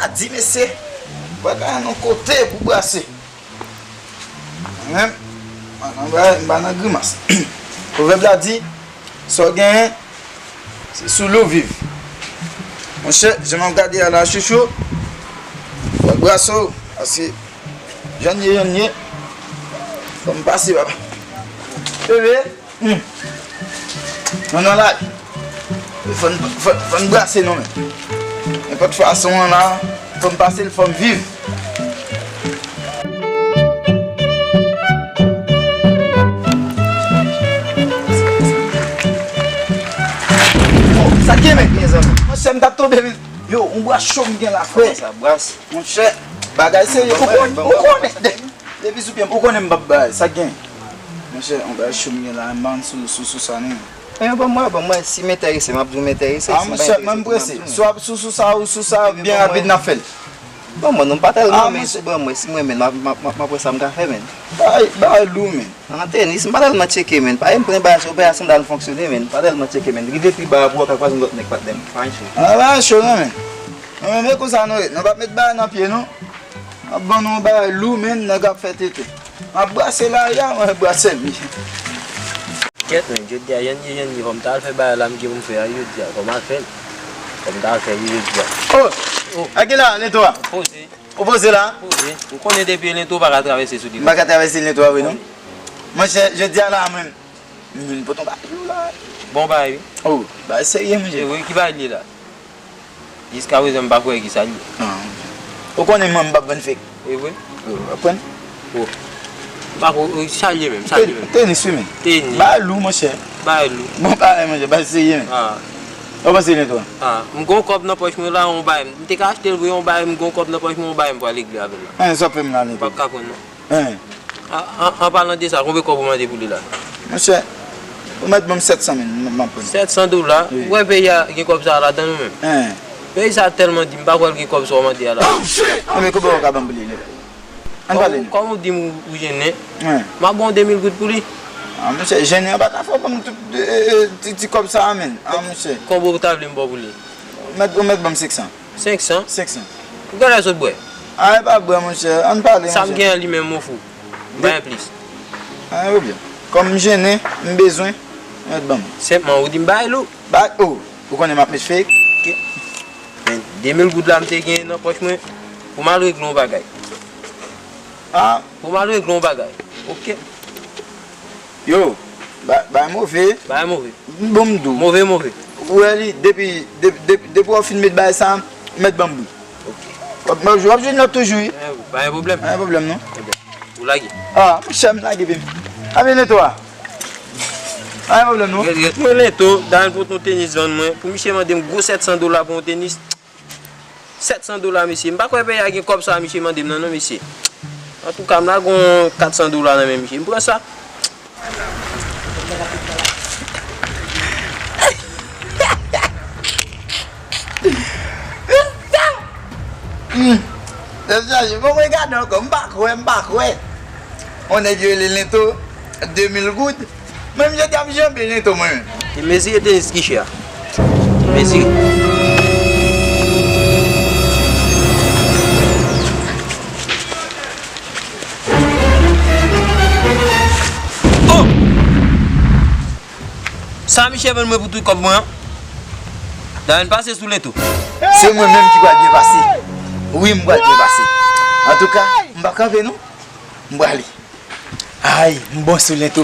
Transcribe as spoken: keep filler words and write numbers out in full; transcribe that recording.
A di mesye, pral nan yon kote pou brase. Mwen menm, m pa nan bay, m pa nan grimas. Pwovèb la di, sa w genyen, se sou li w viv. Monchè, jan m ap gade a la, chouchou, fò w brase w, paske jan n ye, jan n ye, fò m pase, papa. Bebe. Hmm. Nou nan lari. Fò n, fò, fò n brase nou menm. Nenpòt fason an la, fò m pase l, fò m viv. Bon, sa k gen menm, mezanmi? Monchè, m t ap tonbe, men. Yo, yon bras cho m gen la, frè. Sa bras. Monchè, bagay serye. Ou konnen, ou konnen. De-, depi sou pye m, ou konnen m p ap bay. Sa k gen? Monchè, yon bagay cho m gen la, m pa konn sou, sou, sou sa non. Ebyen, ban m wè, ban m wè. Si m enterese, m ap di w m enterese. Ah, monchè, mwen m prese. Si w ap sou, sou sa ou sou sa, byen rapid n ap fè l. Ban mwen non, m pa tèlman, men si w ban mwen, si m renmen, m ap, m ap, m ap, m ap wè sa m ka fè, men. Bay, bay lou, men. An tenis, m pa tèlman tcheke, men. Pa m pran bagay sa, ou pè a sandal fonksyone, men. M pa tèlman tcheke, men. Rive pi ba a pou w ka kwaze yon lòt nèg patnè m. Pa yon cho. Ah, ba cho, non, men. Non, men, men konsa nou ye. Nou p ap met bagay nan pye nou. M ap ban nou yon bagay lou, men, nèg ap fè tete. M ap brase lari a, mwen, brase m. Kèt, men, jodi a, jan n ye, jan n ye, fò m ta al fè bagay la, m gen pou m fè a, jodi a, fò m al fè l. Fò m ta al fè li, jodi a. Oh! Oh! A ki la, Lento a? Poze. Ou poze la? Poze. Ou konnen depi Lento pa ka travèse sou li. M pa ka travèse Lento a vre non. Monchè, jodi a la menm. M vin pote yon bagay pou ou la. Bon bagay wi. Oh, bagay serye monchè. E wi, ki bagay li ye la? Jiskaprezan m pa kwè ki sa li ye. Ah, ok. Ou konnen mwen m p ap vann fake. E vre? Oh, w ap pran? Oh. M pa ko, sa li ye menm, sa li ye menm. Tenis wi men. Tenis. Bagay lou monchè. Bagay lou. Bon bagay monchè, bagay serye men. Ah. Ou panse Lento a? Ah, m gon kòb nan pòch mwen la, yon bagay. M te ka achte l vre, yon bagay, m gon kòb nan pòch mwen, yon bagay, m pral regle avè l la. Hein, sa w ap fè m la, Lento? M p ap ka pran non. Hein. An, an, an palan de sa, konbyen kòb ou mande pou li la? Monchè, ou mèt ban m sèt san mil, m, m ap pran. Sèt san dola? Wi. Ou wè peyi a gen kòb sa a ladan nou menm? Hein. Peyi sa a tèlman di, m pa kwè l gen kòb sa w mande a la. Oh, shit! Enben, konbyen w ka ban m pou li, Lento? Ann pale non. Kòm ou di m ou, ou jennen, hein, m ap ba w de mil goud pou li. Ah, monchè, jennen an pa ka fè w ban m tout, e, e, ti, ti kòb sa a, menn. Ah, monchè. Konbyen ou ta vle m ba w pou li? Ou mèt, ou mèt ban m senk san. Senk san? Senk san. Ou genlè sot bwè? Ah, e pa bwè, monchè. Ann pale, monchè. Sa m genyen li menm, mon fou. M pa gen plis. Ah, e byen. Kòm m jennen, m bezwen, ou mèt ban m. Senpman, ou di m bay lou. Bay, oh, ou konnen m ap met fake. Ok. Men, de mil goud la m te genyen nan pòch mwen pou m al regle yon bagay. Ah. Pou m al regle yon bagay. Ok. Yo, ba-, bay move. Bay move. Bon, m di w. Move, move. Ou wè li, depi, depi, depi, depi w fin met bay sa, ou mèt ban m bri. Ok. W ap, w ap jwenn lòt toujou, wi. Eh, pa gen pwoblèm. Pa gen pwoblèm, non. Ebyen, ou lage. Ah, monchè, m lage, baby. A byen, Lento a. Pa gen pwoblèm, non. Ret, ret. Mwen Lento, Daniel pot yon tenis vann mwen. Pou misye mande m gwo sèt san dola pou yon tenis. Sèt san dola, mesye. M pa kwè peyi a gen kòb sa a misye mande m nan, non, mesye. Antouka, m lage yon kat san dola nan men misye. M pran sa. Hmm. Tèt chaje. Bon, mwen gade ankò. M pa kwè, m pa kwè. On nèg yo rele Lento, de mil goud. Menm jodi a m janbe Lento mwen menm. E mezire tenis ki chè a. Mezire. Oh! Sa misye vann mwen pou tout kòb mwen an. Dayè n pase sou Lento. Se mwen menm ki pral byen pase. Wi, m pral byen pase. Antouka, m p ap kanpe non. M prale. Ay, m bon sou Lento.